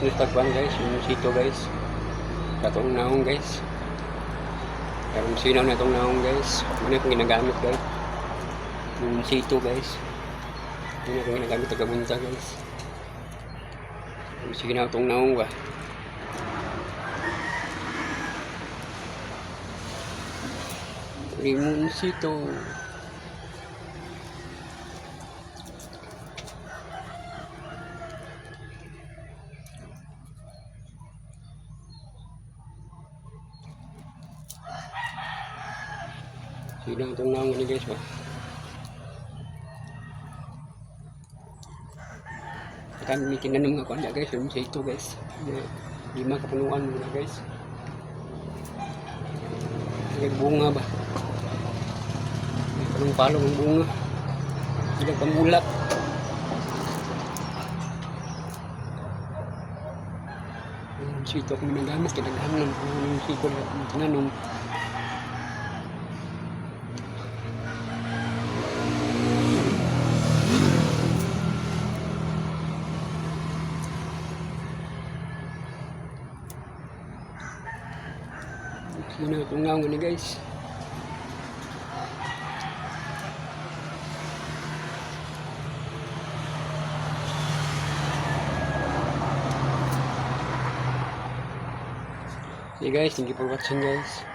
Yung tagwan, guys, yung sito, guys. Katong naong, guys. Pero sinaw na itong naong, guys. Ano yung ginagamit, guys? Yung sito, guys. Yun akong ginagamit tagabunta, guys. Yung sinaw itong naong ba. Limoncito. Sinaw itong naong ni, guys, ba. Kami may tinanom nga kuan guys, yung sito, guys. Lima kapunuan mo na, guys. May bunga ba? May palong-palong ang bunga. Ilang pangulak. Yung sito akong ginagamit, kinaghanan ko yung sito na tinanom. Sino itong naong ni, guys? Okay guys, thank you for watching, guys.